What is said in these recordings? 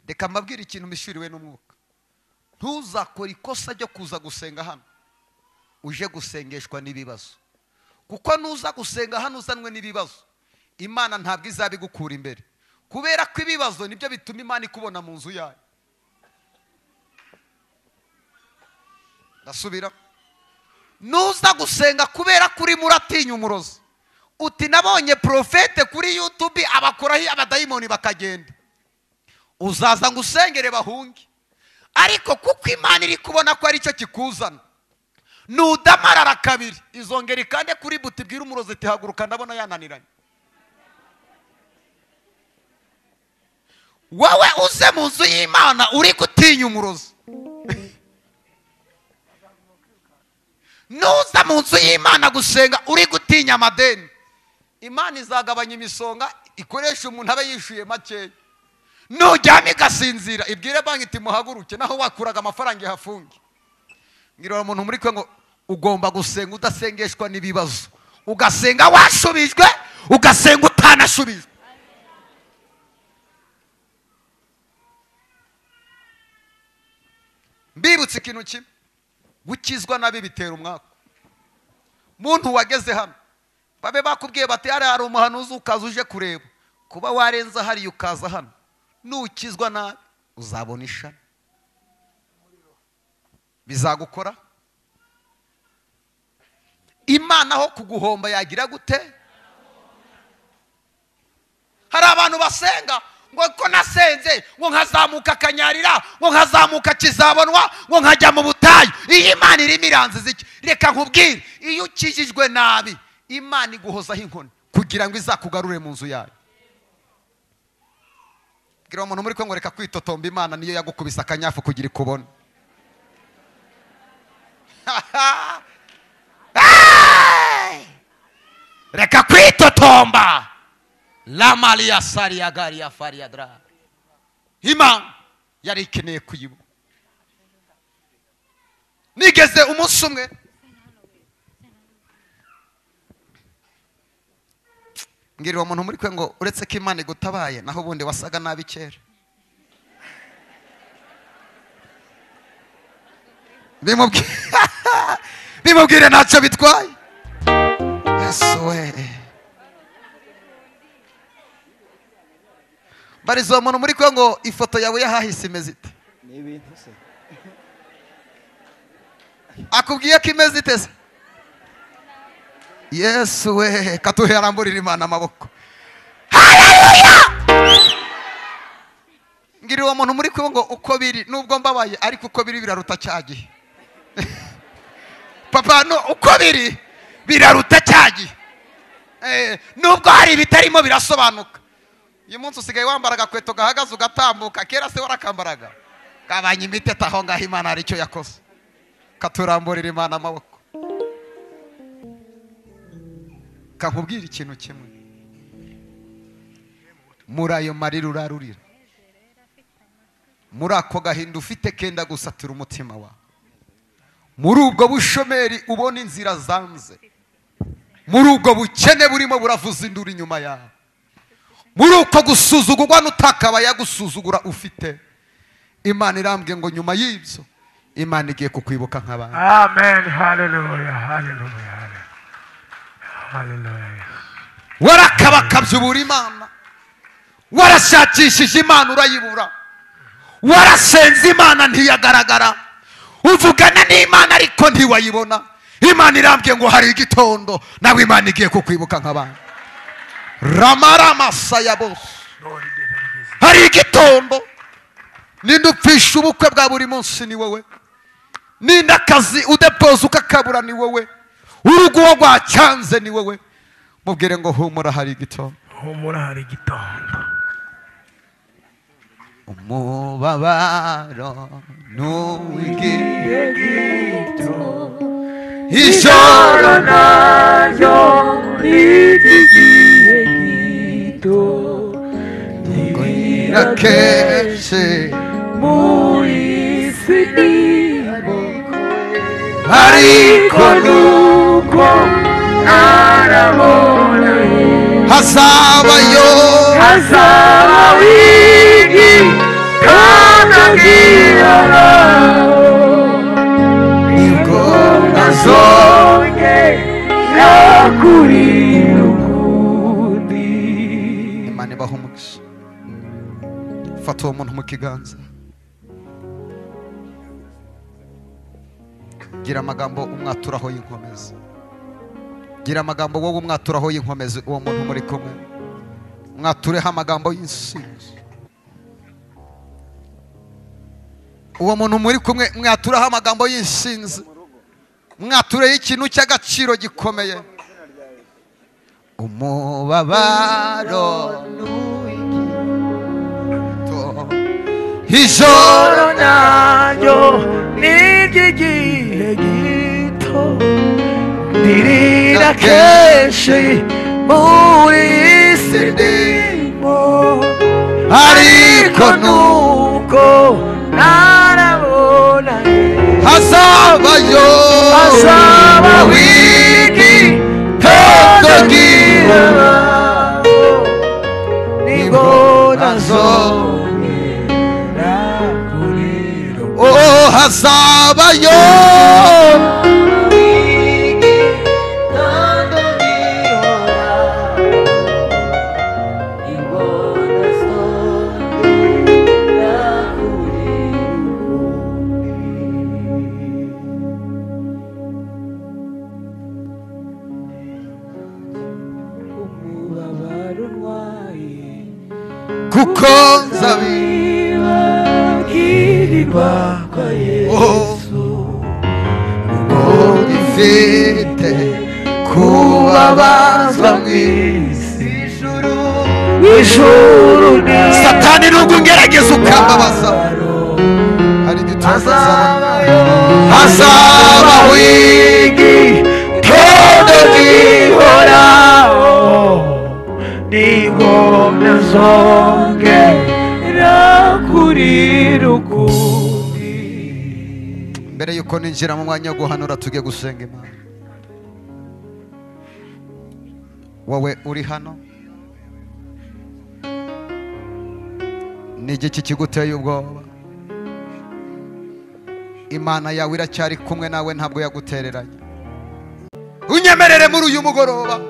Reka mbabwire ikintu mishuriwe n'umwuka. Ntuzakora ikosa ryo kuza gusenga hano uje gusengeshwa n'ibibazo, kuko nuza gusenga hano uzanwe n'ibibazo, Imana ntabwo izabigukura imbere, kubera ko ibibazo nibyo bituma Imana ikubona mu nzu yayo. Ndasubira, nuza gusenga kubera kuri muratinya umurozi, uti nabonye profete kuri YouTube abakoraho abadayimoni bakagenda, uzaza ngo usengere bahunge. Ariko kuko Imana iri kubona ko ari cyo kikuzana, nudamarara kabiri izongera ikande kuri buti bwira umurozi iti haguruka ndabona yananiranye. Wowe uze mu nzu y'Imana uri gutinya umurozi, nuza mu nzu y'Imana gusenga uri gutinya amadeni, Imana izagabanya imisonga ikoresha umuntu abe yishuye makeya. Nujyama igasinzira ibwire banki iti muhaguruke, naho wakuraga amafaranga ihafunge. Ngira umuntu muri kwe ngo ugomba gusenga udasengeshwa n'ibibazo, ugasenga washubijwe, ugasenga utanashubijwe. Mbibutse ikintu kimwe, gukizwa nabi bitera umwaka. Muntu wageze hano babe bakubwiye bati hari umuhanuzi ukaza uje kureba, kuba warenza hariya ukaza hano, nukizwa nabi uzabona ishami bizagukora. Imana aho kuguhomba yagira gute? Hari abantu basenga ngo ko nasenze ngo nkazamuka Kanyarira, ngo nkazamuka Kizabonwa, ngo nkajya mu butayu. Iyi Imana irimo iranziza iki? Reka nkubwire, iyo ukijijwe nabi Imana iguhozaho inkoni kugira ngo izakugarure mu nzu yayo. Bwira umuntu muri kwe ngo reka kwitotomba, Imana niyo yagukubisa akanyafu kugira ikubone. Reka kwitotomba. La malia saria garia faria dra. Imana yari ikeneye kuyibona. Nigeze umunsi umwe mbwira uwo muntu muri kwe ngo uretse ko Imana igutabaye, naho ubundi wasaga nabi kera. Bimubwire ntacyo bitwaye. Yesu we. Barizo umuntu muri kwe ngo ifoto yawe yahahise imeze ite? Ni ibintu se. Akubwiye ko imeze ite se? Yesu we, katuheramburira Imana amaboko. Haleluya! Ngira uwo muntu muri kwe ngo uko biri nubwo mbabaye ariko uko biri biraruta cyagihe. Papa, no uko biri biraruta cyagihe. Nubwo hari ibitarimo birasobanuka. Uyu munsi usigaye wambara agakweto gahagaze ugatambuka, kera se warakambaraga. Gabanya imiteta aho ngaho, Imana hari icyo yakoze. Katuramburira Imana amaboko. Kakubwira ikintu kimwe, muri ayo marira urarurira, muri ako gahinda ufite kenda gusatura umutima wawe, muri ubwo bushomeri ubona inzira zanze, muri ubwo bukene burimo buravuza induru inyuma yawe, muri uko gusuzugurwa n'utakaba yagusuzugura ufite, Imana irambwiye ngo nyuma y'ibyo Imana igiye kukwibuka nk'abandi. Amen. Hallelujah. Hallelujah. Hallelujah. Warakabakabye ubura Imana, warashakishije Imana urayibura, warasenze Imana ntiyagaragara, uvugana n'Imana ariko ntiwayibona. Imana irambwiye ngo hari igitondo nawe Imana igiye kukwibuka nk'abandi. Ramarama saya bose. Hari igitondo. Ninde upfisha ubukwe bwa buri munsi ni wowe, ninde akazi udepoza ukakabura ni wowe, urugo rwacyanze ni wowe. Mubwire ngo humura hari igitondo. Humura hari igitondo. Umubabaro n'uw'igihe gito, ijoro naryo n'iry'igihe gito, nibwira kenshi muri isi ariko nuko arabona hazabayo hazaba igitondo. gihoraho, nibwo ntazongera kurira ukundi. Imana ibahe umugisha. Fata uwo muntu mu kiganza, gira amagambo umwaturaho y'inkomezi, gira amagambo wowe umwaturaho y'inkomezi. Uwo muntu muri kumwe mwatureho amagambo y'insinzi. Uwo muntu muri kumwe mwaturaho amagambo y'insinzi, mwatureho ikintu cy'agaciro gikomeye. Umubabaro ijoro naryo n'iry'igihe gito, ndirira kenshi muri iyi si ndimo, ariko nuko narabona hazabayo hazabaho igitondo gihoraho, nibwo ntazongera kurira. Oh, hazabayo igitondo gihoraho, nibwo ntazongera kurira ukundi. Umubabaro ntwaye kuko nzabibabwirirwa kwa Yesu, ubifite kubabazwa mu isi ijuru ni Satani nubwo ungerageza ukambabaza, hari igitondo hazabaho igitondo gihoraho, nibwo ntazongera kurira ukundi. Mbere yuko ninjira mu mwanya wo guhanura, tujye gusenga Imana. Wowe uri hano, ni igiki kiguteye ubwoba? Imana yawe iracyari kumwe nawe, ntabwo yagutereranye. Unyemerere muri uyu mugoroba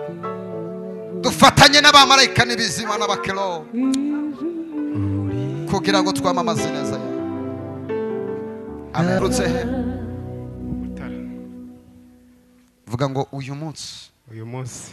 dufatanye n'abamarayika n'ibizima n'abakero kugira ngo twamamaze neza yawe. Amen. Urutse he? Vuga ngo uyu munsi, uyu munsi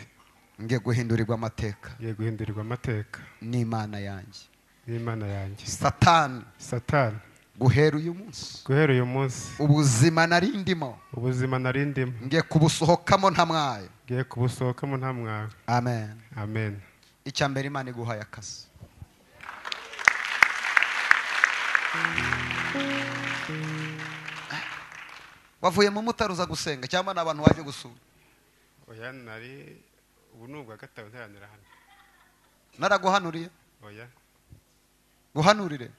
ngiye guhindurirwa amateka, ngiye guhindurirwa amateka n'Imana yanjye, n'Imana yanjye. Satani, Satani, guhera uyu munsi, guhera uyu munsi, ubuzima nari ndimo, ubuzima nari ndimo, ngiye kubusohokamo nta mwayo, ngiye kubusohokamo nta mwayo. Amen. Amen. Icya mbere, Imana iguhaye akazi. Wavuye mu Mutara uza gusenga cyangwa n'abantu waje gusura? Oya, nari ubu ni ubwa gatatu nteranira hano. Naraguhanuriye? Oya. Guhanurire?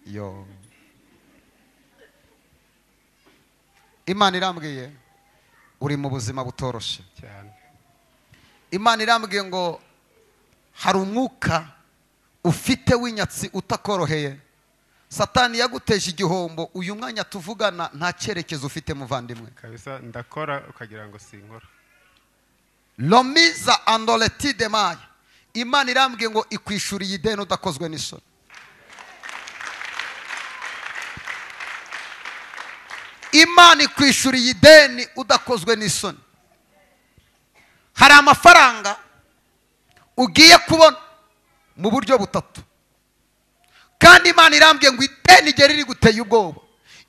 Yo. Imana irambwiye uri mu buzima butoroshe cyane. Imana irambwiye ngo hari umwuka ufite w'inyatsi utakoroheye. Satani yaguteje igihombo, uyu mwanya tuvugana nta cyerekezo ufite muvandimwe. Kabisa ndakora ukagira ngo sinkora. Lomiza andoleti de maya. Imana irambwiye ngo ikwishuriye ideni udakozwe n'isoni. Imana ikwishuriye ideni udakozwe n'isoni. Hari amafaranga ugiye kubona mu buryo butatu. Kandi Imana irambwiye ngo ideni igere riri guteye ubwoba.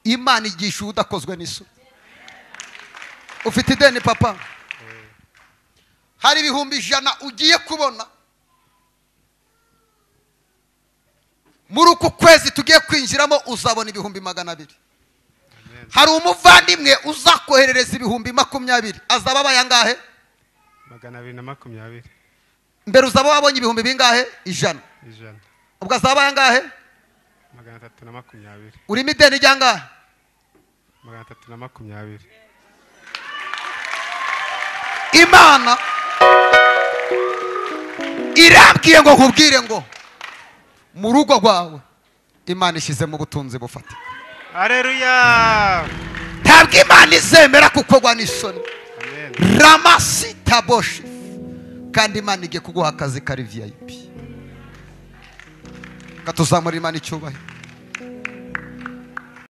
Imana igisha udakozwe n'isoni. Ufite ideni papa? Hari 100,000 ugiye kubona muri uku kwezi tugiye kwinjiramo, uzabona 200,000. Hari umuvandimwe uzakoherereza 20,000, azaba abaye angahe? 220. Mbere uzaba wabonye ibihumbi bingahe? 100. 100. Ubwo azaba abaye angahe? 320. Urimo ideni ry'angahe? 320. Imana irambwiye ngo nkubwire ngo mu rugo rwawe Imana ishyizemo ubutunzi bufatika. Haleluya. Ntabwo Imana izemera kukorwa n'isoni. Amen. Ramasi taboshi. Kandi Imana igiye kuguha akazi kari VIP. Katuzamura Imana icyubahiro.